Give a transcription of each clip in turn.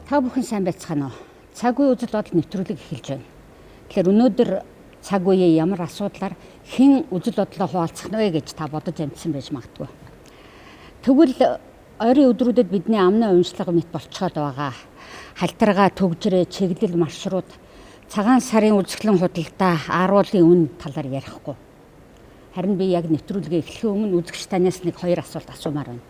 Та бүхэн сайн байцгаана уу? Цаг үе үзэл бодол нэвтрүүлэг эхэлж байна. Тэгэхээр өнөөдөр цаг үеийн ямар асуудлаар хэн үзэл бодлоо хуваалцах нь вэ гэж та бодож амжсан байж магадгүй. Тэгвэл ойрын өдрүүдэд бидний амны уншлага мэт болцоод байгаа. Халтаргаа, төгжрээ, чиглэл, маршрут, цагаан сарын үзэсгэлэн худалдаа, ааруулын үн талаар ярихгүй. Харин би яг нэвтрүүлгээ эхлэхийн өмнө үзэгч танаас нэг хоёр асуулт асуумаар байна.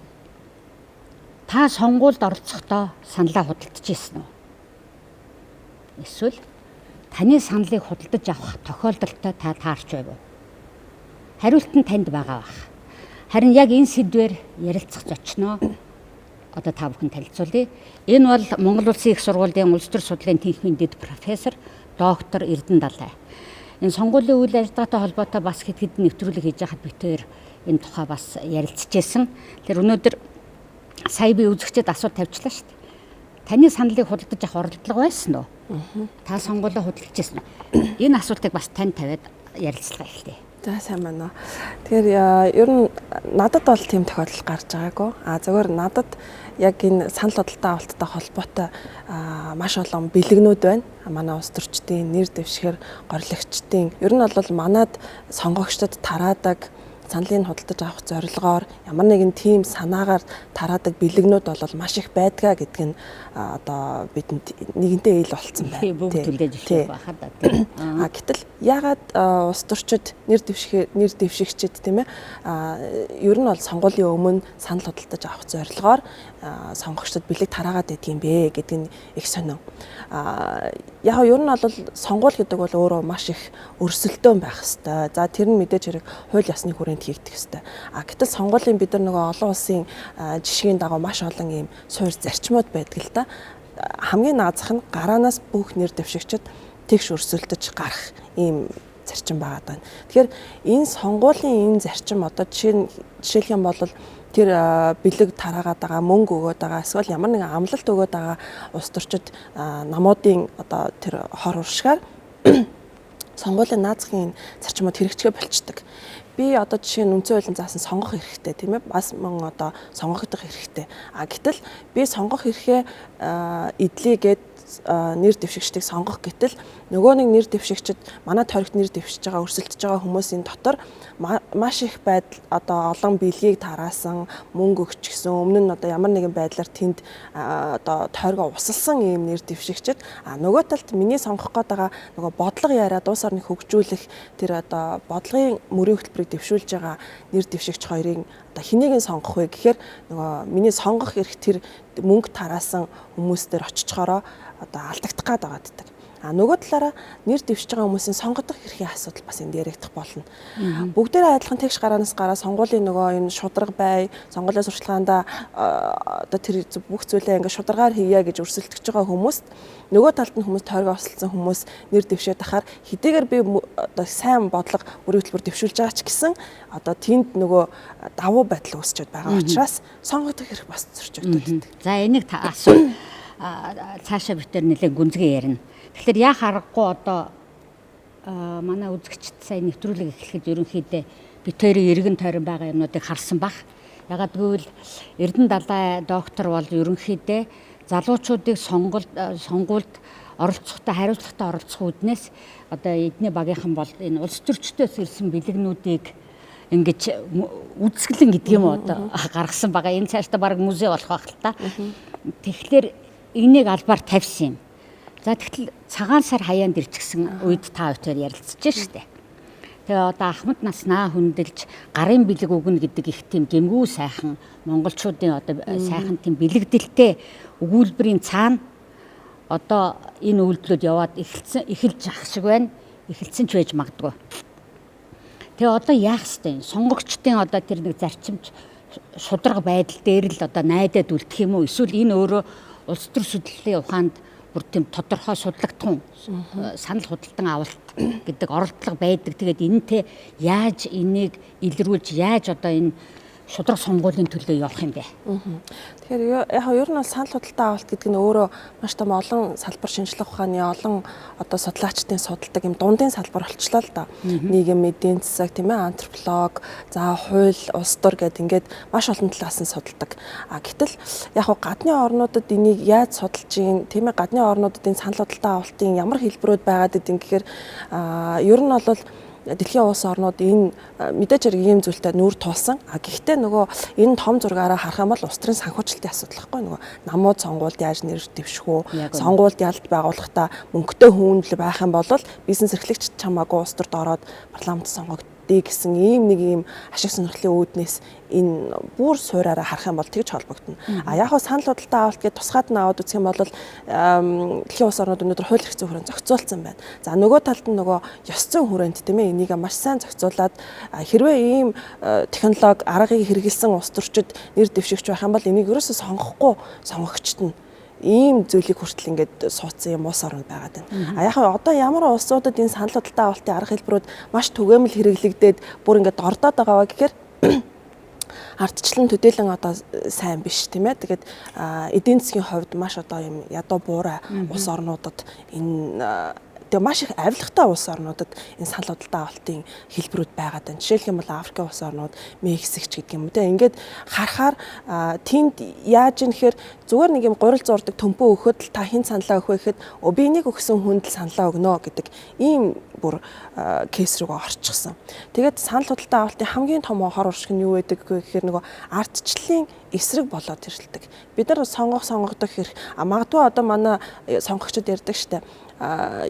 Та сонгуульд оролцохдоо саналаа худалдаж ирсэн үү? Эсвэл таны саналыг худалдаж авах тохиолдолтой та таарч байв уу? Хариулт нь танд байгаа бах. Харин яг энэ сэдвээр ярилцах зочноо одоо та бүхэн танилцуулъя. Энэ бол Монгол Улсын их сургуулийн улс төр судлалын тэнхимийн дэд профессор доктор Эрдэнэ Далай. Энэ сонгуулийн үйл ажиллагаатай холбоотой бас хэд хэдэн нэвтрүүлэг хийж байхад бид хоёр энэ тухай бас ярилцчихсэн. Тэр өнөөдөр сая би үзэгчдэд асуулт тавьчлаа шүү дээ. Таны саналыг худалдаж авах оролдлого байсан уу? Та сонгуулиа худалдаж ирсэн үү? Энэ асуултыг бас тань тавиад ярилцлага эхэлье. За, сайн байна уу. Тэгэхээр ер нь надад бол тийм тохиолдол гарч байгаагүй. А зөвхөн надад яг энэ санал худалдаа авалттай холбоотой маш олон бэлэгнүүд байна. Манай улс төрчдийн, нэр дэвшгэр горлогчдын ер нь бол манад сонгогчдод тараадаг, саналыг худалдаж авах зорилгоор ямар нэгэн тийм санаагаар тараадаг бэлэгнүүд бол маш их байдгаа гэдг нь одоо бидэнд нэгэнтээ ил болцсон байна. Бүгд түлээж зөвшөөрөх байхад да. Тийм. А гэтэл яагаад улс төрчид, нэр дэвшигчид, тийм ээ, ер нь бол сонгуулийн өмнө санал худалдаж авах зорилгоор сонгогчдод бэлэг тараагаад байдаг юм бэ гэдэг нь их сонин. А яг ер нь бол сонгуул гэдэг бол өөрөө маш их өрсөлдөөн байх хэвээр. За, тэр нь мэдээж хэрэг хууль ёсны хүрээнд хийгдэх хэвээр. А гэтэл сонгуулийн бид нар нөгөө олон улсын жишгийн дагуу маш олон ийм суурь зарчмууд байдаг л да. Хамгийн наазах нь гараанаас бүх нэр дэвшигчид тэгш өрсөлдөж гарах ийм зарчим байгаа даа. Тэгэхээр энэ сонгуулийн энэ зарчим одоо жишээ нь жишээлх юм бол тэр бэлэг тараагаад байгаа, мөнгө өгөөд байгаа, эсвэл ямар нэгэн амлалт өгөөд байгаа улс төрчид, намуудын одоо тэр хор уршгаар сонгуулийн наазахын зарчмууд хэрэгжихээ болчдөг. Би одоо жишээ нь үндсэн хуулийн заасан сонгох эрхтэй, тийм ээ, бас мөн одоо сонгогдох эрхтэй. А гэтэл би сонгох эрхээ эдлээ гээд нэр дэвшигчдийг сонгох гэтэл нөгөө нэг нэр дэвшигчд, манай тойрогт нэр дэвшиж байгаа, өрсөлдөж байгаа хүмүүсийн дотор маш их байдал одоо олон бэлгийг тараасан, мөнгө өгчихсөн, өмнө нь одоо ямар нэгэн байдлаар тэнд одоо тойргоо усалсан ийм нэр дэвшигчд, а нөгөө талд миний сонгох гээд байгаа нөгөө бодлого яриад улс орныг хөгжүүлэх тэр одоо бодлогын мөрийн хөтөлбөрийг дэвшүүлж байгаа нэр дэвшигч хоёрын одоо хэнийг нь сонгох вэ гэхээр нөгөө миний сонгох эрх тэр мөнгө тараасан хүмүүс дээр очичхороо одоо алдагдах гээд байгаа гэдэг. А нөгөө талаараа нэр дэвшиж байгаа хүмүүсийн сонгодох эрхийн асуудал бас энд яригдах болно. Бүгдээрээ адилхан тэгш гараанаас гараа сонгуулийн нөгөө энэ шударга бай, сонгуулийн сурчлагаанда одоо тэр бүх зүйлээ ингээ шударгаар хийе гэж өрсөлдөж байгаа хүмүүст нөгөө талд нь хүмүүс тойргоо осолцсон хүмүүс нэр дэвшээд ахаар хэдийгээр би одоо сайн бодлого, мөрийн хөтөлбөр дэвшүүлж байгаа ч гэсэн одоо тэнд нөгөө давуу байдал үүсчихэд байгаа учраас сонгогдох эрх бас зөрчигдөд. За, энийг асуу цаашаа бид нэлээд гүнзгий ярина. Тэгэхээр яах аргагүй одоо манай үзэгчд сая нэвтрүүлэг эхлэхэд ерөнхийдөө бид хоёрын эргэн тойрон байгаа юмнуудыг харсан бах. Ягаад гэвэл Эрдэнэ Далай доктор бол ерөнхийдөө залуучуудыг сонгуульд оролцохдоо хариуцлагатай оролцох үүднээс одоо эдний багийнхан бол энэ улс төрчдөөс ирсэн бэлэгнүүдийг ингэж үзэсгэлэн гэдэг юм уу одоо гаргасан байгаа. Энэ цаашдаа баг музей болох байх л та. Тэгэхээр энийг албаар тавьсан юм. За, тэгтэл цагаан сар хаяанд ирчихсэн үед та хоёр ярилцж штэ. Тэгээ одоо ахмад наснаа хүндэлж гарын бэлэг өгнө гэдэг их тийм гэмгүү сайхан монголчуудын одоо сайхан тийм бэлэгдэлтэй өгүүлбэрийн цаана одоо энэ үйлдэлүүд яваад эхэлсэн, эхэлж ах шиг байна. Эхэлсэн ч байж магадгүй. Тэгээ одоо яах ёстой юм? Сонгогчдын одоо тэр нэг зарчимч шударга байдал дээр л одоо найдаад үлдэх юм уу? Эсвэл энэ өөрөө улс төр судлалын ухаанд бүр тийм тодорхой судлагдсан санал худалдан авалт гэдэг оролдлого байдаг. Тэгээд энэтэй яаж энийг илрүүлж, яаж одоо энэ Шударга сонгуулийн төлөө явах юм бэ? Тэгэхээр яг ер нь бол санал худалдаа авалт гэдэг нь өөрөө маш том олон салбар, шинжлэх ухааны олон одоо судлаачдын судалдаг юм дундын салбар болчлоо л доо. Нийгэм, эдийн засаг, тийм ээ, антрополог, за хууль, улс төр гэдэг ингээд маш олон талаас нь судалдаг. А гэтэл яг гадны орнуудад энийг яаж судалж гин, тийм ээ, гадны орнуудад энэ санал худалдаа авалтын ямар хэлбэрүүд байгаад идэв гэхээр ер нь бол дэлхийн улс орнууд энэ мэдээж хэрэг ийм зүйлтэй нүүр тулсан. А гэхдээ нөгөө энэ том зургаараа харах юм бол улс төрийн санхүүжилтийн асуудал байхгүй, нөгөө намууд сонгуульд яаж нэр дэвших үү? Сонгуульд ялт байгуулахдаа мөнгөтэй хүн л байх юм бол бизнес эрхлэгч чамаагүй улс төрд ороод парламент сонгогдъё гэсэн ийм нэг ийм ашиг сонирхлын үүднээс энэ бүр суураараа харах юм бол тэгж холбогдно. А яг хөө санал худалдаа авалт гэж тусгаад нь аваад үзэх юм бол дэлхийн улс орнууд өнөөдөр хууль эрх зүйн хүрээнд зохицуулсан байна. За нөгөө талд нь нөгөө ёс зүйн хүрээнд, тийм ээ, энийг маш сайн зохицуулаад, хэрвээ ийм технологи аргыг хэрэгэлсэн улс төрчид нэр дэвшигч байх юм бол энийг ерөөсөө сонгохгүй сонгогчд нь ийм зүйлийг хүртэл ингээд суудсан юм улс орнууд байгаад байна. А яг одоо ямар улсуудад энэ санал худалдаа авалтын арга хэлбэрүүд маш түгээмэл хэрэглэгдээд бүр ингээд дордоод байгаа вэ гэхээр ардчлан төдийлөн одоо сайн биш, тийм ээ. Тэгээд эдийн засгийн хувьд маш одоо юм ядуу буурай улс орнуудад, энэ тэгээ маш их авилгатай улс орнуудад энэ санал худалдаа авалтын хэлбэрүүд байгаад байна. Жишээлх юм бол Африкийн улс орнууд, Мексик ч гэдэг юм уу те. Ингээд харахаар тэнд яаж юм гэхээр зүгээр нэг юм гурил зурдаг төмпөө өгөхөд л та хэн саналаа өгөх вэ гэхэд би энийг өгсөн хүнд л саналаа өгнө гэдэг ийм бүр case рүүгээ орчихсон. Тэгээд санал худалдаа авалтын хамгийн том хор уршиг нь юу байдаг вэ гэхээр нөгөө ардчлалын эсрэг болоод ирэлдэг. Бид нар сонгох сонгогдох хэрэг магадгүй одоо манай сонгогчид ярьдаг штэ,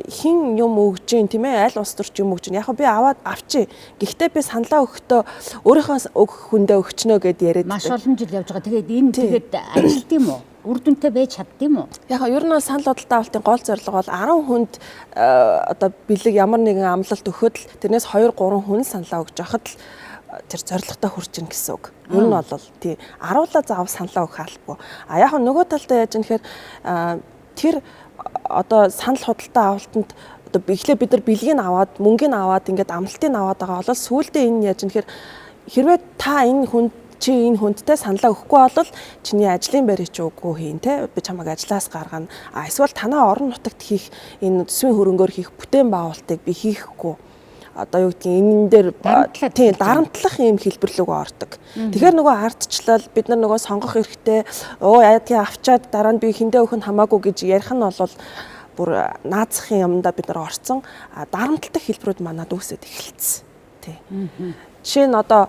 хин юм өгж гин, тийм ээ, аль улс төрч юм өгж гин, яг би аваад авчи, гэхдээ би саналаа өгөхдөө өөрийнхөө өгөх хүндээ өгчнө гэд яриад маш олон жил явж байгаа. Тэгээд энэ тэгээд ажилт юм уу? Үр дүнтэй байж чадд юм уу? Яг ер нь санал худалдаа авалтын гол зорилго бол 10 хүнд одоо бэлэг ямар нэгэн амлалт өгөхөд л тэрнээс 2 3 хүн саналаа өгж байхад л тэр зорилготой хүрч ийн гэсэн үг. Ер нь бол тий 10-ла заавал саналаа өгөх албагүй. А яг нөгөө талдаа яаж юм гэхээр тэр одоо санал худалдаа авалтанд одоо эхлээ бид нар бэлгийг аваад, мөнгийг аваад, ингээд амлалтыг аваад байгаа бол сүүлдээ энэ яаж юм гэхээр хэрвээ та энэ хүнд чи энэ хүндтэй саналаа өгөхгүй бол чиний ажлын байрыг чи үгүй хийн те, би чамайг ажлаас гаргана, а эсвэл танаа орон нутагт хийх энэ төсвийн хөрөнгөөр хийх бүтээн байгуулалтыг би хийхгүй, одоо юу гэдгийг энэ дээр тийм дарамтлах юм хэлбэр лүүгээ ордог. Тэгэхээр нөгөө ардчлал бид нар нөгөө сонгох эрхтэй өө яадгийн авчаад дараа нь би хиндэ өгөх нь хамаагүй гэж ярих нь бол бүр наазахын юмдаа бид нар орцсон, дарамтлагдаг хэлбэрүүд манад үүсээд эхэлсэн. Тий. Жишээ нь одоо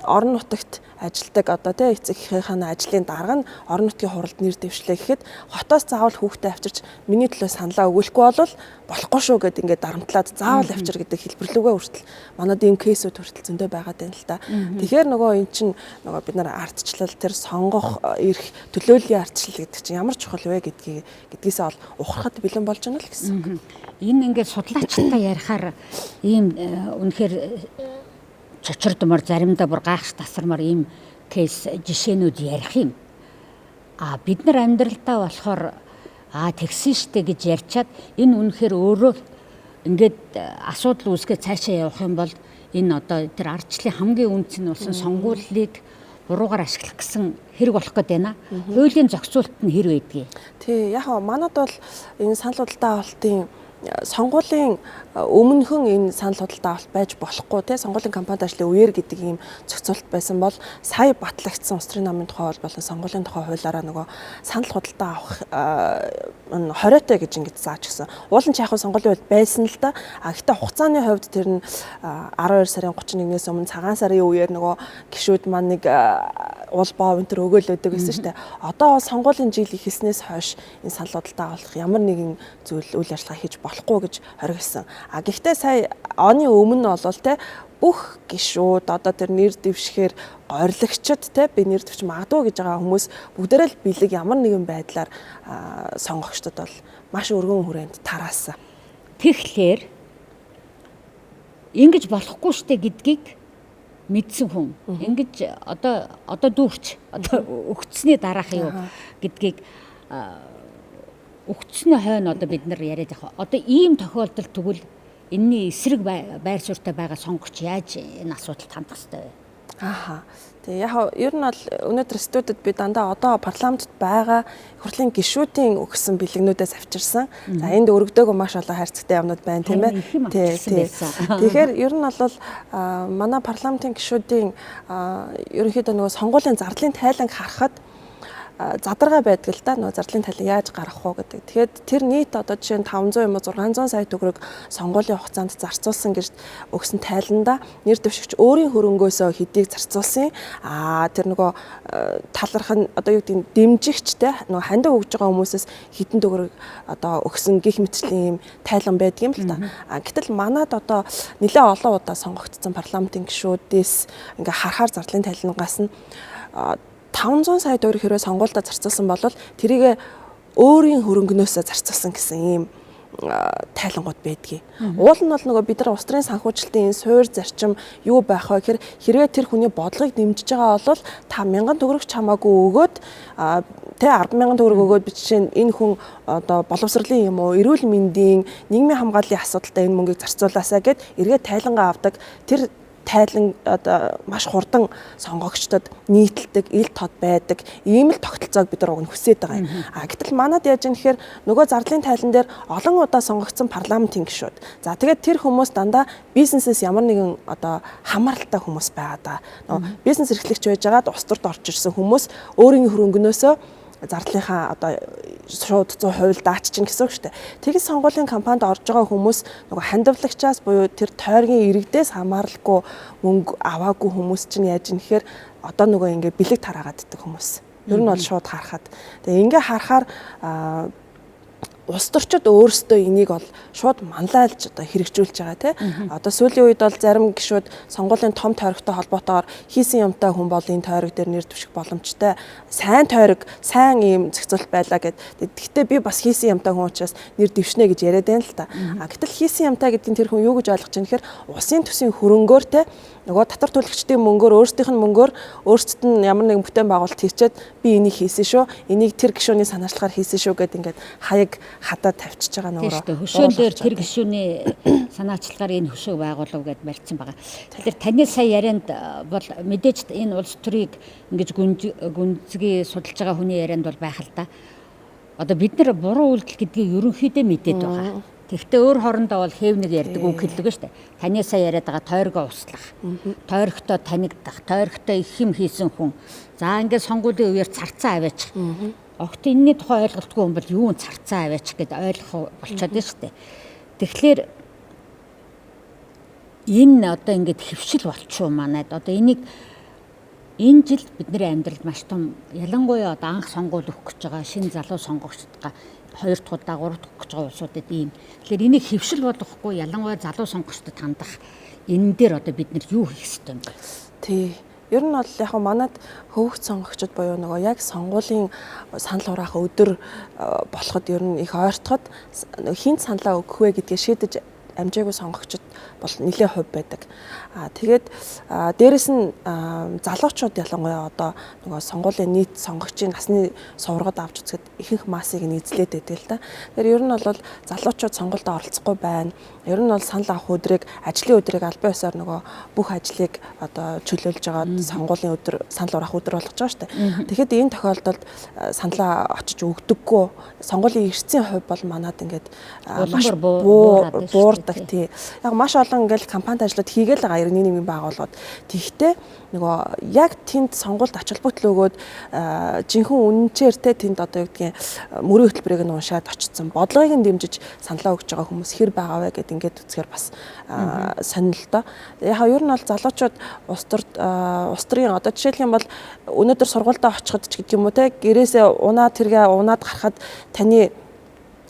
орон нутагт ажилладаг одоо тий эцэг эхийнхээ ажлын дарга нь орон нутгийн хуралд нэр дэвшлээ гэхэд хотоос заавал хүүхдээ авчирч миний төлөө саналаа өгүүлэхгүй бол болохгүй шүү гэд ингээд дарамтлаад заавал авчир гэдэг хэлбэрлүүгээ хүртэл манад ийм кейсүүд хүртэл зөндөө байгаад байна л та. Тэгэхээр нөгөө эн чинь нөгөө бид нар ардчлал тэр сонгох эрх, төлөөллийн ардчлал гэдэг чинь ямар чухал вэ гэдгийг гэдгээсээ бол ухрахад бэлэн болж байна л гэсэн үг. Энэ ингээд судлаачтай ярихаар ийм үнэхээр чочирдмор, заримдаа бүр гайхах тасармаар ийм кейс жишээнүүд ярих юм. А бид нар амьдралдаа болохоор а тэгсэн штэ гэж ярьчаад энэ үнэхээр өөрөө ингээд асуудал үүсгээ цаашаа явах юм бол энэ одоо тэр ардчлалын хамгийн үнц нь болсон сонгуулийг буруугаар ашиглах гэсэн хэрэг болох гээд байна. Хуулийн зохицуулалт нь хэр байдгийг? Тий, яг манад бол энэ санал худалдаа авалтын сонгуулийн өмнөхөн энэ санал худалдаа авалт байж болохгүй те, сонгуулийн кампанит ажлын үеэр гэдэг ийм зохицуулалт байсан бол сая батлагдсан улс төрийн намын тухай хууль болон сонгуулийн тухай хуулиараа нөгөө санал худалдаа авах хориотой гэж ингэж зааж гисэн. Уул нь ч яг сонгуулийн үед байсан л да. А гэхдээ хугацааны хувьд тэр нь 12 сарын 31-ээс өмнө цагаан сарын үеэр нөгөө гишүүд маань нэг уул боо энэ төр өгөөл өгдөг байсан шүү дээ. Одоо сонгуулийн жил эхэлснээс хойш энэ санал худалдаа авах ямар нэгэн зүйл үйл ажиллагаа хийж болохгүй гэж хоригдсан. А гэхдээ сая оны өмнө бол те бүх гишүүд одоо тэр нэр дэвшихээр горилогчд те би нэр дэвш магадгүй гэж байгаа хүмүүс бүгдээрээ л бэлэг ямар нэгэн байдлаар сонгогчдод бол маш өргөн хүрээнд тараасан. Тэгэхээр ингэж болохгүй штэ гэдгийг мэдсэн хүн ингэж одоо дүүрч одоо өгцсөний дараах юу гэдгийг өгцсөний хойно одоо бид нар яриад явах. Одоо ийм тохиолдолд тэгвэл энэний эсрэг байр суурьтай байгаа сонгогч яаж энэ асуудалд хандах ёстой вэ? Ааха. Тэгээ яг ер нь бол өнөөдөр студид би дандаа одоо парламентд байгаа хурлын гишүүдийн өгсөн бэлгнүүдээс авчирсан. За энд өргөдөөгүй маш олон хайрцагтай юмнууд байна, тийм ээ. Тий. Тэгэхээр ер нь бол манай парламентын гишүүдийн ерөнхийдөө нөгөө сонгуулийн зардлын тайланг харахад задаргаа байдаг л да, нөгөө зардлын тайлан яаж гаргах уу гэдэг. Тэгэхээр тэр нийт одоо жишээ нь 500 юм уу 600 сая төгрөг сонгуулийн хугацаанд зарцуулсан гэж өгсөн тайландаа нэр дэвшигч өөрийн хөрөнгөөсөө хэдийг зарцуулсан. Тэр нөгөө таларх нь одоо юу гэдэг нь дэмжигчтэй нөгөө хандив өгж байгаа хүмүүсээс хэдэн төгрөг одоо өгсөн гих мэтчлийн юм тайлан байдаг юм л та. Гэтэл манад одоо нэлээд олон удаа сонгогдсон парламентын гишүүдээс ингээ харахаар зардлын тайлангаас нь 500 сая төгрөг хэрвээ сонгуульдаа зарцуулсан бол тэрийг өөрийн хөрөнгнөөсөө зарцуулсан гэсэн ийм тайлангууд байдгийг. Уул нь бол нөгөө бид нар улс төрийн санхүүжилтийн энэ суур зарчим юу байх вэ гэхээр хэрвээ тэр хүний бодлогыг дэмжиж байгаа бол та 1000 төгрөг ч хамаагүй өгөөд тэ 100000 төгрөг өгөөд би жишээ нь энэ хүн одоо боловсролын юм уу эрүүл мэндийн нийгмийн хамгааллын асуудалтай энэ мөнгийг зарцуулаасаа гэд эргээд тайлангаа авдаг. Тэр тайлан одоо маш хурдан сонгогчдод нийтэлдэг, ил тод байдаг ийм л тогтолцоог бид нар уг нь хүсээд байгаа юм. Гэтэл манад яаж юм гэхээр нөгөө зардлын тайлан дээр олон удаа сонгогдсон парламентын гишүүд. За тэгээд тэр хүмүүс дандаа бизнесээс ямар нэгэн одоо хамааралтай хүмүүс байгаа даа. Нөгөө бизнес эрхлэгч байж байгаад улс төрд орж ирсэн хүмүүс өөрийн хөрөнгөнөөсөө зардлынхаа одоо шууд 100% дааччихна гэсэн үг шүү дээ. Тэгээс сонгуулийн кампанид орж байгаа хүмүүс нөгөө хандивлагчаас буюу тэр тойргийн иргэдээс хамааралгүй мөнгө аваагүй хүмүүс чинь яаж юм гэхээр одоо нөгөө ингээ бэлэг тараагаад идэх хүмүүс. Ер нь бол шууд харахад. Тэгээ ингээ харахаар улс төрчид өөрсдөө энийг бол шууд манлайлж одоо хэрэгжүүлж байгаа тий. Одоо сүүлийн үед бол зарим гишүүд сонгуулийн том тойрогтой холбоотойгоор хийсэн юмтай хүн бол энэ тойрог дээр нэр дэвших боломжтой. Сайн тойрог, сайн ийм зохицуулт байлаа гэд. Гэхдээ би бас хийсэн юмтай хүн учраас нэр дэвшнэ гэж яриад байна л та. Гэтэл хийсэн юмтай гэдэг нь тэр хүн юу гэж ойлгож байгаа нэхэр улсын төсвийн хөрөнгөөр тий нөгөө татвар төлөгчдийн мөнгөөр өөрсдийнх нь мөнгөөр өөрсдөд нь ямар нэгэн бүтээн байгуулалт хийчихэд би энийг хийсэн шүү. Энийг тэр гишүүний санаачлагаар хийсэн шүү гэд ингээд хаяг хадаа тавьчихж байгаа нөгөө. Хөшөөн дээр тэр гишүүний санаачлагаар энэ хөшөөг байгуулав гэд барьсан байгаа. Тэгэхээр таны сая ярианд бол мэдээж энэ улс төрийг ингэж гүнзгий судалж байгаа хүний ярианд бол байх л да. Одоо бид нар буруу үйлдэл гэдгийг ерөнхийдөө мэдээд байгаа. Тэгэхдээ өөр хоорондоо бол хэв нэг ярьдаг үг хэллэг шүү дээ. Таны сая яриад байгаа тойргоо услах, тойрогтой танигдах, тойрогтой их юм хийсэн хүн. За ингээд сонгуулийн үеэр царцаа аваачих. Огт энэний тухай ойлголтгүй хүн бол юун царцаа аваачих гэд ойлгох болчиход байна шүү дээ. Тэгэхээр энэ одоо ингээд хөвшил болчихоо манайд. Одоо энийг энэ жил бидний амьдралд маш том ялангуяа одоо анх сонгуул өгөх гэж байгаа шинэ залуу сонгогчдгаа 2 дахь удаа 3 дахь гэж байгаа улсуудад ийм. Тэгэхээр энийг хөвшил болгохгүй ялангуяа залуу сонгогчдод хандах энэ дээр одоо бид нар юу хийх ёстой юм бэ? Тий. Ер нь бол яг манад хөвгт сонгогчд буюу нөгөө яг сонгуулийн санал хураах өдөр болоход ер нь их ойртоход хинт саналаа өгөх вэ гэдгээ шийдэж амжаагүй сонгогчд бол нэлээд хувь байдаг. Тэгээд дээрэс нь залуучууд ялангуяа одоо нөгөө сонгуулийн нийт сонгогчийн насны суврагад авч үзэхэд ихэнх массыг нь эзлээд байдаг л да. Тэгэхээр ер нь бол залуучууд сонгуульд оролцохгүй байна. Ер нь бол санал авах өдрийг ажлын өдрийг албан ёсоор нөгөө бүх ажлыг одоо чөлөөлж байгаа сонгуулийн өдөр санал хураах өдөр болгож байгаа шүү дээ. Тэгэхэд энэ тохиолдолд саналаа очиж өгдөггүй. Сонгуулийн эрсцийн хувь бол манад ингээд маш буурдаг тий. Яг маш олон ингээл компанид ажлууд хийгээл байгаа иргэний нийгмийн байгууллагууд. Тэгэхдээ нөгөө яг тэнд сонгуульд ач холбогдол өгөөд жинхэнэ үнэнчээр те тэнд одоо юу гэдгийг мөрийн хөтөлбөрийг нь уншаад очсон бодлогыг нь дэмжиж саналаа өгч байгаа хүмүүс хэр байгаа вэ гэд ингээд үзэхээр бас сонирхолтой. Яг ер нь бол залуучууд улс төрийн одоо жишээлх юм бол өнөөдөр сургуультай очиход ч гэдэг юм уу те гэрээсээ унаа тэргээ унаад гарахад таны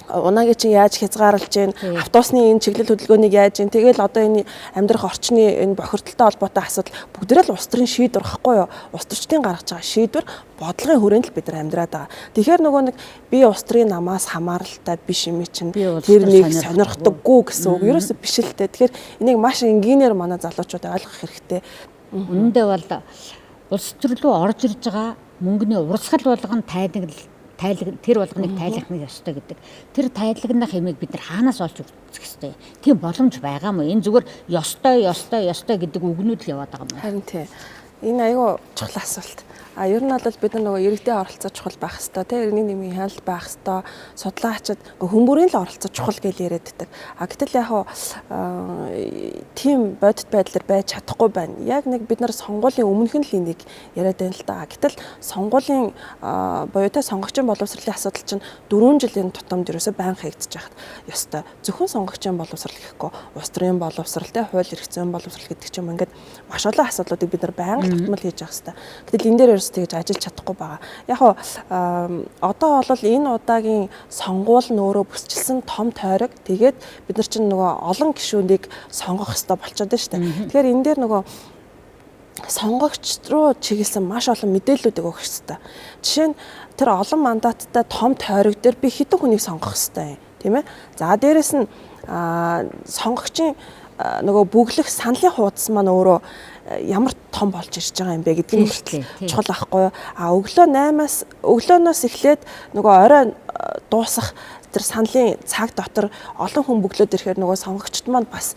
унагийн чинь яаж хязгаарлаж гин автобусны энэ чиглэл хөдөлгөөнийг яаж гин тэгэл одоо энэ амьдрах орчны энэ бохирдолтой холбоотой асуудал бүгдээрээ л улс төрийн шийдвэр гэхгүй юу? Улс төрчдийн гаргаж байгаа шийдвэр бодлогын хүрээнд л бид нар амьдраад байгаа. Тэгэхээр нөгөө нэг би улс төрийн намаас хамааралтай биш юм чинь тэр нэг сонирхдаггүй гэсэн үг ерөөсөө биш л дээ. Тэгэхээр энийг маш энгийнээр манай залуучууд ойлгох хэрэгтэй. Үнэндээ бол улс төр рүү орж ирж байгаа мөнгөний урсгал болгон тайлагнал тэр болгоныг тайлгнах ёстой гэдэг. Тэр тайлгнах юмыг бид нар хаанаас олж үзэх ёстой? Тийм боломж байгаа мó? Энэ зүгээр ёстой, ёстой, ёстой гэдэг үгнүүд л яваад байгаа юм. Харин тий. Энэ айгүй чухал асуулт. А ер нь бол бид нар нөгөө иргэдийн оролцоо чухал байх хэвээр тий, иргэний нэмийн хяналт байх хэвээр, судлаачид хүмүүрийн л оролцоо чухал гэж яриаддаг. А гэтэл яг хуу тийм бодит байдлаар байж чадахгүй байна. Яг нэг бид нар сонгуулийн өмнөх нь л энийг яриад байна л да. Гэтэл сонгуулийн буюу те сонгогчийн боловсролын асуудал чинь 4 жилийн тутамд ерөөсөө байнга хийгдэж байхад ёстой. Зөвхөн сонгогчийн боловсрол гэхгүй, улс төрийн боловсрол те, хууль эрх зүйн боловсрол гэдэг ч юм ингээд маш олон асуудлуудыг бид нар байнга тогтмол хийж явах хэвээр. Гэтэл энэ дээр тэгж ажиллаж чадахгүй байгаа. Яг хуу одоо бол энэ удаагийн сонгуул нь өөрөө бүсчилсэн том тойрог. Тэгээд бид нар чинь нөгөө олон гишүүнийг сонгох ёстой болчиход байна шүү дээ. Тэгэхээр энэ дээр нөгөө сонгогч руу чиглэсэн маш олон мэдээллүүдийг өгөх ёстой. Жишээ нь тэр олон мандаттай том тойрог дээр би хэдэн хүнийг сонгох ёстой юм, тийм ээ? За дээрэс нь сонгогчийн нөгөө бүглэх саналын хуудас маань өөрөө ямар том болж ирж байгаа юм бэ гэдэг нь хүртэл чухал ахгүй юу. А өглөө 8-аас өглөөнөөс эхлээд нөгөө орой дуусах тэр саналын цаг дотор олон хүн бөглөөд ирэхээр нөгөө сонгогчд маань бас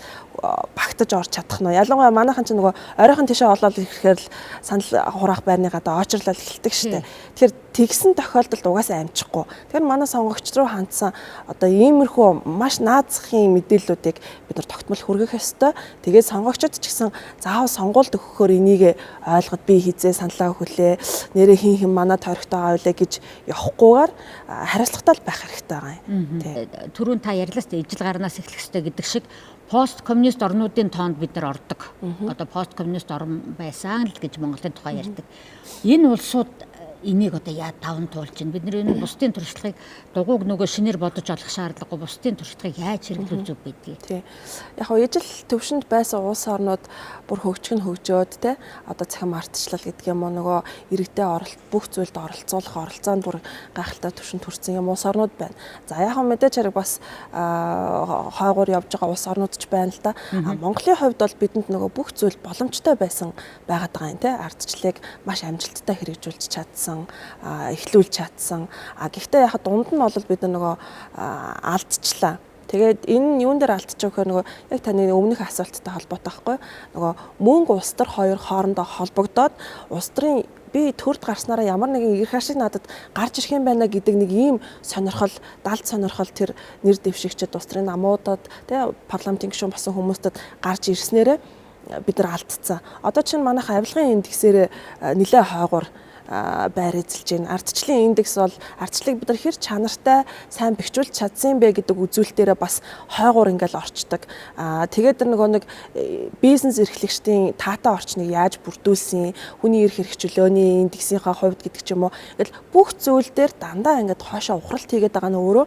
багтаж орж чадах нь. Ялангуяа манайхан ч нөгөө оройхон тишээ олоод ирэхээр л санал хураах байрны гадаа очрлол эхэлдэг штэ. Тэгэхээр тэгсэн тохиолдолд угаасаа амжихгүй. Тэгэхээр манай сонгогч руу хандсан одоо иймэрхүү маш наазахын мэдээллүүдийг бид нар тогтмол хүргэх ёстой. Тэгээд сонгогчид ч гэсэн заавал сонгуульд өгөхөөр энийг ойлгоод би хизээ саналаа өгөлээ, нэрээ хин хин манай тойрогтой байгаа үлээ гэж явахгүйгээр хариуцлагатай байх хэрэгтэй байгаа юм. Түрүүн та ярьлаа шүү дээ, ижил гарнаас эхлэх ёстой гэдэг шиг пост коммунист орнуудын тоонд бид нар ордог. Одоо пост коммунист орн байсан л гэж Монголын тухай ярьдаг. Энэ улсууд энийг одоо яа таван туулж байна? Бид нар энэ бусдын туршлагыг дугууг нөгөө шинээр бодож олох шаардлагагүй, бусдын туршлагыг яаж хэрэглүүл зүг байдгийг. Тий. Яг хоо ижил төвшөнд байсан улс орнууд бүр хөгжих нь хөгжөөд те, одоо цахим ардчлал гэдэг юм уу, нөгөө иргэдээ оролт бүх зүйлд оролцуулах оролцоо нь бүр гайхалтай төвшөнд хүрсэн юм улс орнууд байна. За яг хоо мэдээж хэрэг бас хойгуур явж байгаа улс орнууд ч байна л да. А Монголын хувьд бол бидэнд нөгөө бүх зүйл боломжтой байсан байгаад байгаа юм те. Ардчлалыг маш амжилттай хэрэгжүүлж чадсан, эхлүүлж чадсан. А гэхдээ яг дунд нь бол бид нөгөө алдчихлаа. Тэгээд энэ нь юун дээр алдчих вэ гэхээр нөгөө яг таны өмнөх асуулттай холбоотой байхгүй. Нөгөө мөнгө улс төр хоёр хоорондоо холбогдоод улс төрийн би төрд гарснараа ямар нэгэн эрх ашиг надад гарч ирэх юм байна гэдэг нэг ийм сонирхол, далд сонирхол тэр нэр дэвшигчид, улс төрийн намуудад, тэ парламентын гишүүн болсон хүмүүстэд гарч ирснээрээ бид нар алдцсан. Одоо чинь манайх авилгын индексээр нэлээ хойгуур байр эзэлж байна. Ардчлалын индекс бол ардчлалыг бид нар хэр чанартай сайн бэхжүүлж чадсан юм бэ гэдэг үзүүлэлтээрээ бас хойгуур ингээл орчдөг. Тэгээд тэр нөгөө нэг бизнес эрхлэгчдийн таатай орчныг яаж бүрдүүлсэн, хүний эрх эрх чөлөөний индексийнхаа хувьд гэдэг ч юм уу. Ингээл бүх зүйл дээр дандаа ингээд хоошоо ухралт хийгээд байгаа нь өөрөө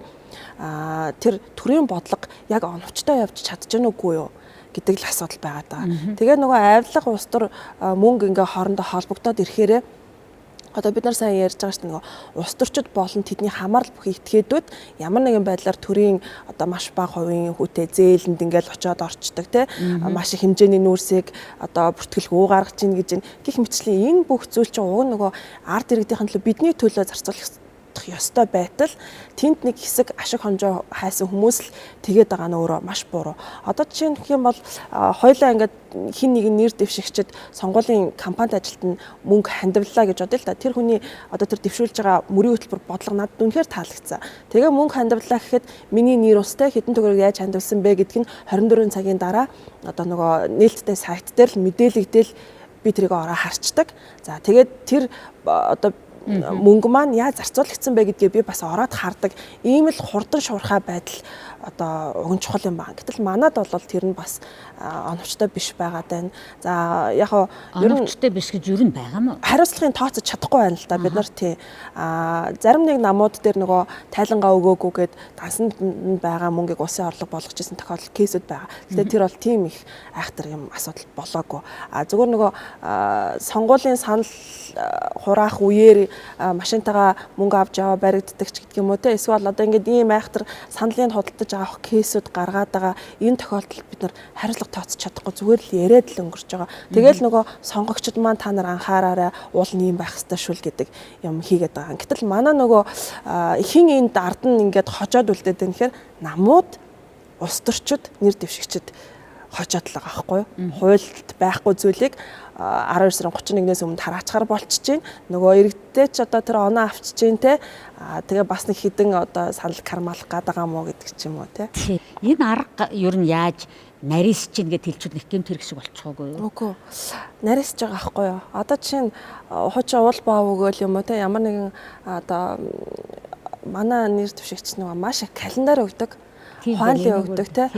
тэр төрийн бодлого яг оновчтой явж чадж гэнэ үгүй юу гэдэг л асуудал байгаа даа. Тэгээ нөгөө авилга улс төр мөнгө ингээ хоорондоо холбогдоод ирэхээрээ одоо бид нар сайн ярьж байгаа шүү дээ, нөгөө улс төрчид болон тэдний хамаарал бүхий этгээдүүд ямар нэгэн байдлаар төрийн одоо маш бага хувийн хүүтэй зээлэнд ингээл очиод орчдөг те, маш их хэмжээний нүүрсийг одоо бүртгэлгүй гаргаж ийн гэж гих мэтчлийн энэ бүх зүйл чинь уг нь нөгөө ард иргэдийн төлөө, бидний төлөө зарцуулах ёстой байтал тэнд нэг хэсэг ашиг хонжоо хайсан хүмүүс л тэгээд байгаа нь өөрөө маш буруу. Одоо жишээ нь гэх юм бол хоёлаа ингээд хин нэгэн нэр дэвшигчид сонгуулийн кампанит ажилд нь мөнгө хандивлаа гэж бодъё л да. Тэр хүний одоо тэр дэвшүүлж байгаа мөрийн хөтөлбөр бодлого надад үнэхээр таалагдсан. Тэгээ мөнгө хандивлаа гэхэд миний нэр устай хэдэн төгрөг яаж хандивсан бэ гэдг нь 24 цагийн дараа одоо нөгөө нээлттэй сайт дээр л мэдээлэгдээл би тэрийг ороо харчдаг. За тэгээд тэр одоо мөнгө маань яаж зарцуулагдсан бэ гэдгээ би бас ороод хардаг. Ийм л хурдан шуурхай байдал одоо уг нь чухал юм байна. Гэтэл манад бол тэр нь бас оновчтой биш байгаад байна. За яг хоо оновчтой биш гэж юу нь байгаа юм уу? Хариуцлагын тооцож чадахгүй байна л да бид нар тий. Зарим нэг намууд дээр нөгөө тайлангаа өгөөгүйгээд дансанд байгаа мөнгийг улсын орлого болгож исэн тохиолдол кейсүүд байгаа. Гэтэ тэр бол тийм их айхтар юм асуудал болоогүй. Зүгээр нөгөө сонгуулийн санал хураах үеэр машинтайгаа мөнгө авч яваа баригддаг ч гэдэг юм уу те. Эсвэл одоо ингээд ийм айхтар саналын худалдаж авах кейсүүд гаргаад байгаа энэ тохиолдолд бид нар хариуцлага тооцож чадахгүй зүгээр л яриад л өнгөрч байгаа. Тэгэл нөгөө сонгогчд маань та нар анхаараарай, уул нь ийм байх ёстой шүү л гэдэг юм хийгээд байгаа. Гэтэл манай нөгөө хин энд ард нь ингээд хожоод үлдээд байна гэхээр намууд, улс төрчид, нэр дэвшигчид хожоод л байгаа байхгүй юу? Хуульд байхгүй зүйлийг 12 сарын 31-ээс өмнө тараачаар болчихж байна. Нөгөө иргэдтэй ч одоо тэр оноо авчиж байна те. Тэгээ бас нэг хідэн одоо санал кармалах гээд байгаа мó гэдэг ч юм уу те. Энэ арга ер нь яаж нарийсч чинь гэд хэлчихвэл нэг гэмт хэрэг шиг болчихоогүй юу? Үгүй. Нарийсч байгаа байхгүй юу? Одоо жишээ нь хуучин уул баа өгөөл юм уу те, ямар нэгэн одоо манай нэр дэвшигч нөгөө маш их календар өгдөг. Хуанли өгдөг те,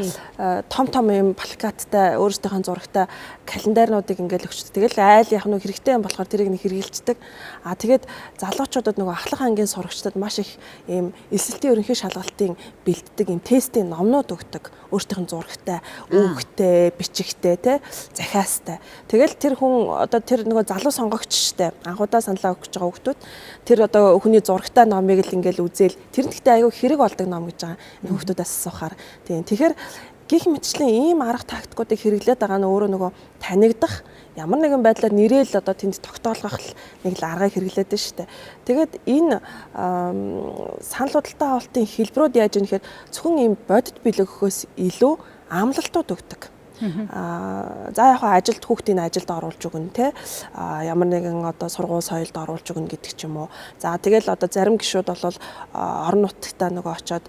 том том юм плакаттай өөрсдийнхөө зурагтай календарнуудыг ингээл өгчдөг. Тэгэл айл яг нэг хэрэгтэй юм болохоор тэрийг нэг хэрэгэлцдэг. А тэгээд залуучуудад нөгөө ахлах ангийн сурагчдад маш их ийм элсэлтийн ерөнхий шалгалтын бэлддэг ийм тестийн номнууд өгдөг. Өөрсдийнх нь зурагтай, үүхтэй, бичигтэй те, захиастай. Тэгэл тэр хүн одоо тэр нөгөө залуу сонгогч штэ. Анхудаа саналаа өгч байгаа хүмүүс тэр одоо хүний зурагтай номыг л ингээл үзээл тэр нь гэхдээ айгүй хэрэг болдог ном гэж байгаа. Энэ хүмүүсээс асуухаар. Тийм. Тэгэхээр гих мэтчлэн ийм арга тактикуудыг хэрэглээд байгаа нь өөрөө нөгөө танигдах ямар нэгэн байдлаар нэрэл одоо тэнд тогтоолгох нэг л аргыг хэрэглээд байна шүү дээ. Тэгээд энэ санал худалдаа авалтын хэлбэрүүд яаж юм гэхээр зөвхөн ийм бодит бэлэг өгөхөөс илүү амлалтууд өгдөг. За яг хаа ажилд хүүхдийн ажилд оруулж өгнө те, ямар нэгэн одоо сургууль соёлд оруулж өгнө гэдэг ч юм уу. За тэгэл одоо зарим гишүүд бол орон нутагтаа нөгөө очиод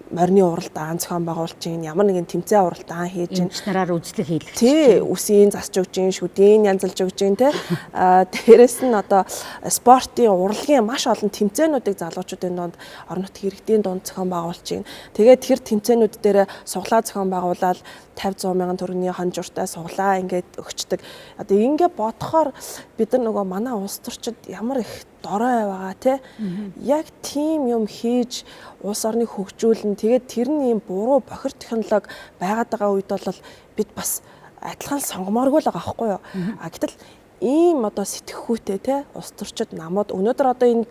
морины уралдаан зохион байгуулж гин, ямар нэгэн тэмцээн уралдаан хийж гин, эмч нараар үзлэг хийлгэж тий, үсийн засч өгч гин, шүдийн янзалж өгч гин те. Дээрээс нь одоо спортын урлагийн маш олон тэмцээнүүдийг залуучуудын дунд, орон нутгийн иргэдийн дунд зохион байгуулж гин. Тэгээд тэр тэмцээнүүд дээр суглаа зохион байгуулаад 50 100 мянган төгрөгийн хонжууртай суглаа ингээд өгчдөг. Одоо ингээ бодохоор бид нар нөгөө манай улс төрчид ямар их дорой байгаа те. Яг тийм юм хийж улс орныг хөгжүүлнэ. Тэгээд тэр нь ийм буруу бохир технологи байгаад байгаа үед бол бид бас адилхан сонгомооргүй л байгаа байхгүй юу? А гэтэл ийм одоо сэтгэхүйтэй те улс төрчид намууд өнөөдөр одоо энэ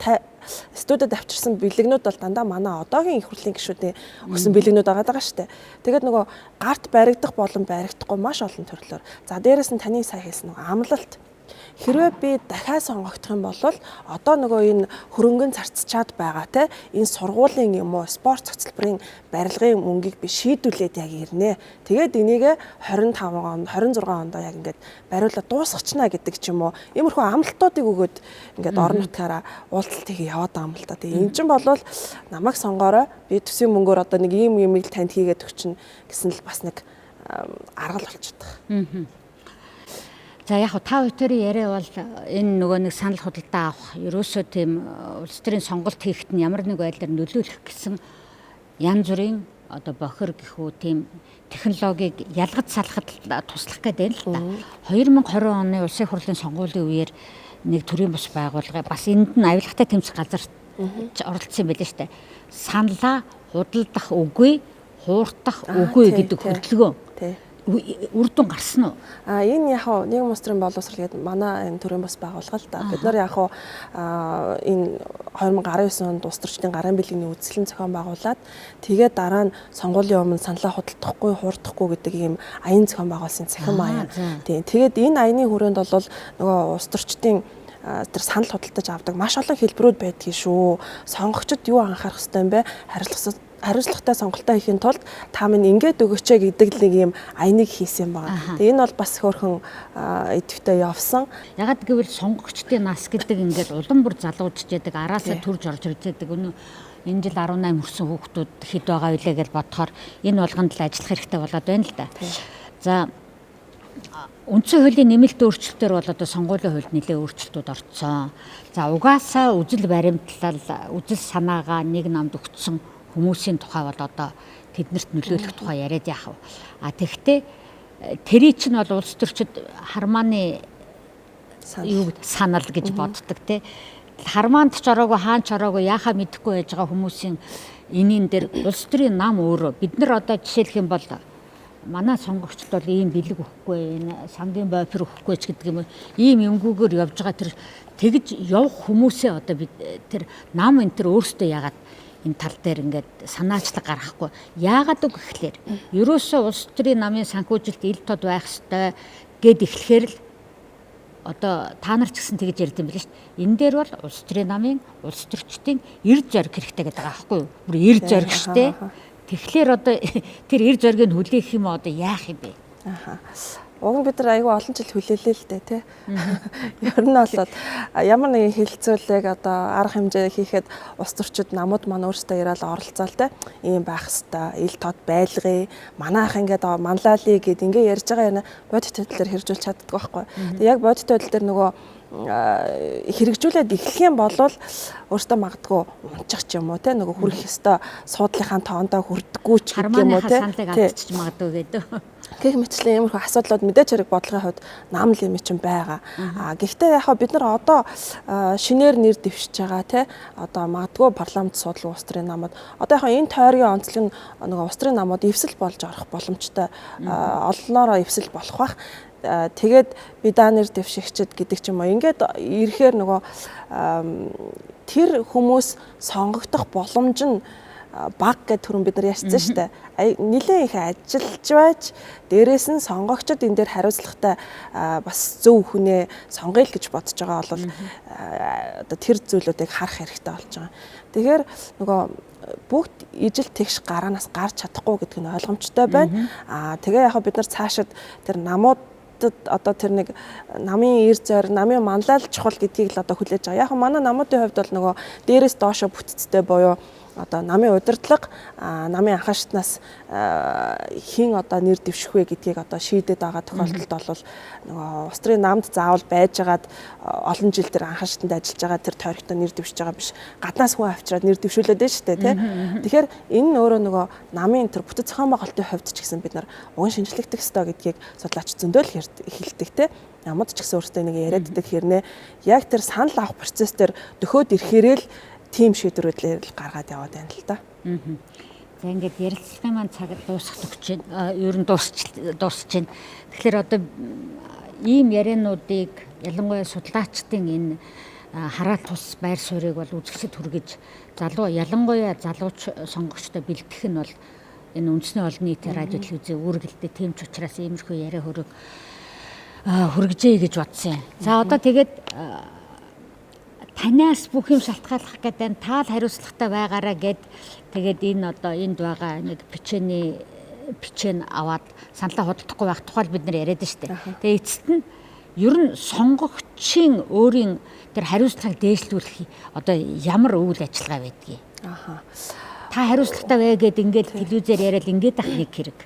студид авчирсан бэлэгнүүд бол дандаа манай одоогийн их хурлын гишүүдийн өгсөн бэлэгнүүд байгаа даа штэ. Тэгээд нөгөө гарт баригдах болон баригдахгүй маш олон төрлөөр. За дээрэс нь таны сая хэлсэн нөгөө амлалт. Хэрвээ би дахиад сонгогдох юм бол одоо нөгөө энэ хөрөнгөн зарцчаад байгаа те энэ сургуулийн юм уу спорт цогцлборын барилгын мөнгийг би шийдвүлээд яг ирнэ. Тэгээд энийг 25 он 26 онд яг ингээд бариулаад дуусгачихна гэдэг ч юм уу. Иймэрхүү амлалтуудыг өгөөд ингээд орон нутгаараа уулзалт хийх яваад байгаа юм л та. Тэгээ эн чинь бол намайг сонгоорой, би төсвийн мөнгөөр одоо нэг ийм юмыг л танд хийгээд өгчнө гэсэн л бас нэг арга л болчиход байгаа. За яг та хоёрын яриа бол энэ нөгөө нэг санал худалдаа авах ерөөсөө тийм улс төрийн сонголт хийхэд нь ямар нэг байдлаар нөлөөлөх гэсэн янз бүрийн одоо бохир гэхүү тийм технологиг ялгаж салахад туслах гэдэг л та. 2020 оны улсын хурлын сонгуулийн үеэр нэг төрийн бус байгууллага бас энд нь авилгатай тэмцэх газар оролцсон юм байлээ шүү дээ. Саналаа худалдах үгүй, хууртах үгүй гэдэг хөдөлгөөн. Үр дүн гарсан уу? Энэ яг нийгэм улс төрийн боловсрол гэдэг манай энэ төрийн бус байгууллага л да. Бид нар яг энэ 2019 онд улс төрчдийн гарын бэлгэний үзэсгэлэн зохион байгуулад тэгээд дараа нь сонгуулийн өмнө саналаа худалдахгүй, хуурдахгүй гэдэг ийм аян зохион байгуулсан цахим аян. Тийм. Тэгээд энэ аяны хүрээнд бол нөгөө улс төрчдийн тэр санал худалдаж авдаг маш олон хэлбэрүүд байдгийг шүү. Сонгогчд юу анхаарах ёстой юм бэ? Хариуцлагатай сонголтоо хийхин тулд та минь ингээд өгөөч гэдэг нэг юм аяныг хийсэн юм байна. Тэгээ энэ бол бас хөөрхөн идэвхтэй явсан. Ягаад гэвэл сонгогчдын нас гэдэг ингээд улам бүр залуужж яадаг, араасаа төрж орж ирж яадаг. Өнөө энэ жил 18 хүрсэн хүүхдүүд хэд байгаа вүлээ гэж бодохоор энэ болгонд л ажиллах хэрэгтэй болоод байна л да. За үндсэн хуулийн нэмэлт өөрчлөлтөөр бол одоо сонгуулийн хуульд нэлээд өөрчлөлтүүд орцсон. За угаасаа үзэл баримтлал, үзэл санаагаа нэг намд өгсөн хүмүүсийн тухай бол одоо тэднэрт нөлөөлөх тухай яриад яах вэ? А тэгвэл тэрий чинь бол улс төрчид хармааны юу санал гэж боддог те. Хармаанд ч ороогүй, хаан ч ороогүй, яхаа мэдэхгүй байж байгаа хүмүүсийн энийн дээр улс төрийн нам өөрөө бид нар одоо жишээлх юм бол манай сонгогчд бол ийм бэлэг өгөхгүй, энэ сангийн бофер өгөхгүй ч гэдэг юм ийм юмгүйгээр явж байгаа тэр тэгж явах хүмүүсээ одоо бид тэр нам энэ төр өөрсдөө яагаад энэ тал дээр ингээд санаачлаг гаргахгүй. Яагаад үг гэхлээр ерөөсөө улс төрийн намын санхүүжилт ил тод байх ёстой гэд эхлэхээр л одоо та нар ч гэсэн тэгж ярьд юм билээ шүү дээ. Энэ дээр бол улс төрийн намын улс төрчдийн эр зориг хэрэгтэй гэдэг байгаа байхгүй юу? Бүр эр зориг шүү дээ. Тэгэхээр одоо тэр эр зоригийг хүлээх юм одоо яах юм бэ? Аха. Уг нь бид нар айгүй олон жил хүлээлээ л дээ, тий. Ер нь бол ямар нэгэн хэлэлцүүлэг одоо арга хэмжээ хийхэд улс төрчид намууд маань өөрсдөө яриад оролцоол те. Ийм байх хэвээр ил тод байлгая. Манайх ингээд манлайлъя гэд ингээ ярьж байгаа юм бодит хөдлөөр хэрэгжүүлж чаддаг байхгүй. Тэг яг бодит хөдөл дээр нөгөө хэрэгжүүлээд эхлэх юм бол өөртөө магадгүй унчих ч юм уу те, нөгөө хүрэх ёстой суудлынхаа тоондоо хүрдэггүй ч гэх юм уу те. Саналыг алдчих магадгүй гэдэг. Гэх мэтчлэн иймэрхүү асуудлууд мэдээч хэрэг бодлогын хувьд нам л юм чинь байгаа. А гэхдээ яг бид нар одоо шинээр нэр дэвшиж байгаа те, одоо магадгүй парламент суудлын улс төрийн намууд одоо яг энэ тойргийн онцлог нь нөгөө улс төрийн намууд эвсэл болж орох боломжтой, олноороо эвсэл болох бах. Тэгээд би даа нэр дэвшигчд гэдэг ч юм уу. Ингээд ирэхээр нөгөө тэр хүмүүс сонгогдох боломж нь баг гэдэг түрүүн бид нар ярьсан шүү дээ. Нилээн их ажиллаж байж дээрээс нь сонгогчид энэ дээр хариуцлагатай бас зөв хүнээ сонгоё л гэж бодож байгаа бол одоо тэр зүйлүүдийг харах хэрэгтэй болж байгаа. Тэгэхээр нөгөө бүгд ижил тэгш гараанаас гарч чадахгүй гэдэг нь ойлгомжтой байна. Аа тэгээ яг бид нар цаашид тэр намууд одоо тэр нэг намын эр зор, намын манлайл чухал гэдгийг л одоо хүлээж байгаа. Яг манай намуудын хувьд бол нөгөө дээрээс доошо бүтцтэй буюу одоо намын удирдлага, намын анхан шатнаас хэн одоо нэр дэвших вэ гэдгийг одоо шийдээд байгаа тохиолдолд бол нөгөө улс төрийн намд заавал байжгаад олон жил тэр анхан шатанд ажиллаж байгаа тэр тойрогтой нэр дэвшиж байгаа биш. Гаднаас хүн авчираад нэр дэвшүүлээд байна шүү дээ, тий. Тэгэхээр энэ нь өөрөө нөгөө намын тэр бүтэц зохион байгуулалтын хувьд ч гэсэн бид нар уган шинжлэгдэх ёстой гэдгийг судлаач зөндөл хэлдэг, тий. Намд ч гэсэн өөртөө нэг яриад идэх хэрнээ яг тэр санал авах процесс дээр дөхөөд ирэхээрээ л тийм шийдвэрүүдээр л гаргаад яваад байна л да. За ингээд ярилцлагын маань цаг дуусах төгч байна. Ер нь дуусч байна. Тэгэхээр одоо ийм яриануудыг ялангуяа судлаачдын энэ хараал тус байр суурийг бол үзэгчд хүргэж залуу ялангуяа залууч сонгогчдод бэлтгэх нь бол энэ үндэсний олон нийтийн радио телевизийн үүргэлтэй. Тийм ч учраас иймэрхүү яриа хөрөг хүргэжээ гэж бодсон юм. За одоо тэгээд танаас бүх юм шалтгааллах гэдэг нь таал хариуцлагатай байгаараа гэд тэгээд энэ одоо энд байгаа нэг печени печен аваад саналаа худалдахгүй байх тухай бид нар яриад шүү дээ. Тэгээд эцэст нь ер нь сонгогчийн өөрийн тэр хариуцлагыг дээшлүүлэх одоо ямар үйл ажиллагаа байдгийг. Аха. Та хариуцлагатай бай гэд ингээд телевизээр яриад ингээд ах нэг хэрэг.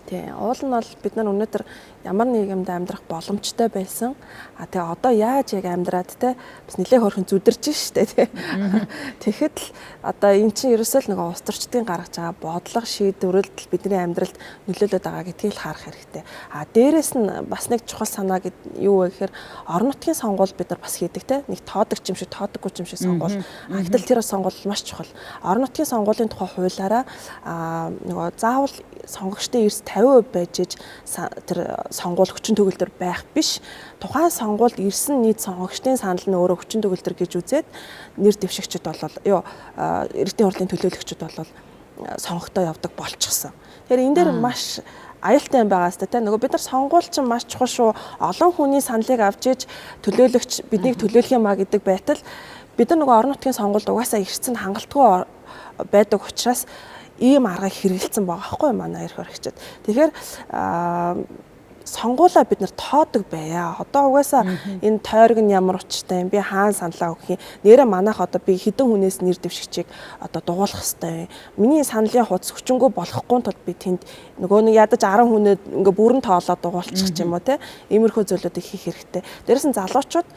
Тий, уул нь бол бид нар өнөөдөр ямар нийгэмд амьдрах боломжтой байсан. А тэгээ одоо яаж яг амьдраад те бас нэлээ хөрхөн зүдэрч штэ тий. Тэгэхэд л одоо эн чинь ерөөсөө л нөгөө улс төрчдийн гаргаж байгаа бодлого шийдвэрлэл бидний амьдралд нөлөөлөд байгаа гэдгийг л харах хэрэгтэй. А дээрэс нь бас нэг чухал санаа гэд юу вэ гэхээр орон нутгийн сонгуул бид нар бас хийдэг те. Нэг тоодог юм шиг тоодоггүй юм шиг сонгуул. А гэтэл тэр сонгуул маш чухал. Орон нутгийн сонгуулийн тухай хуулиараа нөгөө заавал сонгогчдын эрс 50% байж иж тэр сонгуул хүчин төгөлдөр байх биш. Тухайн сонгуульд ирсэн нийт сонгогчдын санал нь өөрөө хүчин төгөлдөр гэж үзээд нэр дэвшигчд бол юу эрдэнэ хурлын төлөөлөгчд бол сонгогдоо явдаг болчихсон. Тэгэхээр энэ дээр маш аюултай юм байгаа сте тэ нөгөө бид нар сонгуул чинь маш чухал шүү. Олон хүний саналыг авч иж төлөөлөгч биднийг төлөөлөх юм а гэдэг байтал бид нар нөгөө орон нутгийн сонгуульд угаасаа ирсэн хангалтгүй байдаг учраас ийм аргыг хэрэгэлсэн байгаа байхгүй манай эрх баригчид. Тэгэхээр сонгуулаа бид нар тоодог байя. Одоо угаасаа энэ тойрог нь ямар учиртай юм, би хаан саналаа өгөх юм. Нэрээ манайх одоо би хэдэн хүнээс нэр дэвшигчийг одоо дугуулах хэвээр юм. Миний саналын хуудас хүчингү болохгүй тул би тэнд нөгөө нэг ядаж 10 хүнээ ингээ бүрэн тоолоод дугуулчих юм уу те. Иймэрхүү зүйлүүдийг хийх хэрэгтэй. Дээрээс нь залуучууд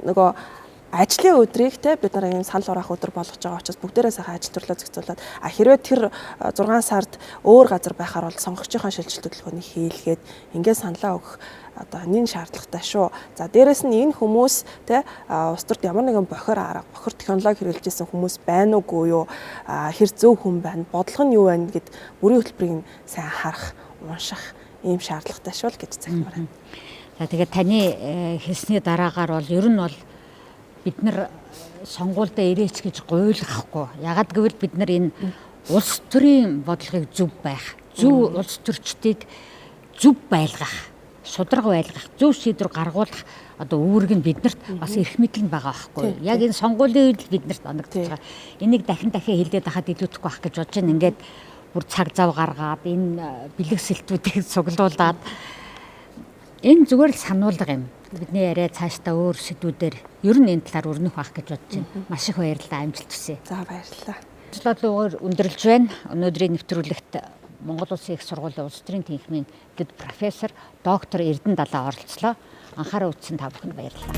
нөгөө ажлын өдрийг те бид нар ийм санал хураах өдөр болгож байгаа учраас бүгдээрээ сайхан ажил төрлөө зохицуулаад а хэрвээ тэр 6 сард өөр газар байхаар бол сонгогчийнхаа шилжилт төлөвлөгөөнийг хийлгээд ингээд саналаа өгөх одоо нин шаардлагатай шүү. За дээрэс нь энэ хүмүүс те улс төрд ямар нэгэн бохир арга, бохир технологи хэрэглэж исэн хүмүүс байна уугүй юу? Хэр зөв хүн байна? Бодлого нь юу байна гэд бүрийн хөтөлбөрийг нь сайн харах, унших ийм шаардлагатай шүү л гэж захимаар байна. За тэгээд таны хэлсний дараагаар бол ер нь бол бид нар сонгуульдаа ирээч гэж гуйлгахгүй. Ягаад гэвэл бид нар энэ улс төрийн бодлогыг зөв байх, зөв улс төрчдийг зөв байлгах шударга байлгах, зөв шийдвэр гаргуулах одоо үүрэг нь биднэрт бас эрх мэдэл нь байгаа байхгүй. Яг энэ сонгуулийн үед л биднэрт оногдож байгаа. Энийг дахин дахин хэлээд байхад илүүдэхгүй байх гэж бодож байна. Ингээд бүр цаг зав гаргаад энэ бэлэг сэлтүүдийг цуглуулад энэ зүгээр л сануулга юм. Бидний яриа цаашдаа өөр сэдвүүдээр ер нь энэ талаар өрнөх байх гэж бодож байна. Маш их баярлалаа. Амжилт хүсье. За, баярлалаа. Бодлоор өндөрлж байна. Өнөөдрийн нэвтрүүлэгт Монгол Улсын их сургуулийн улс төрийн тэнхимийн дэд профессор доктор Эрдэнэ Далаа оролцлоо. Анхаарал үзсэн та бүхэнд баярлалаа.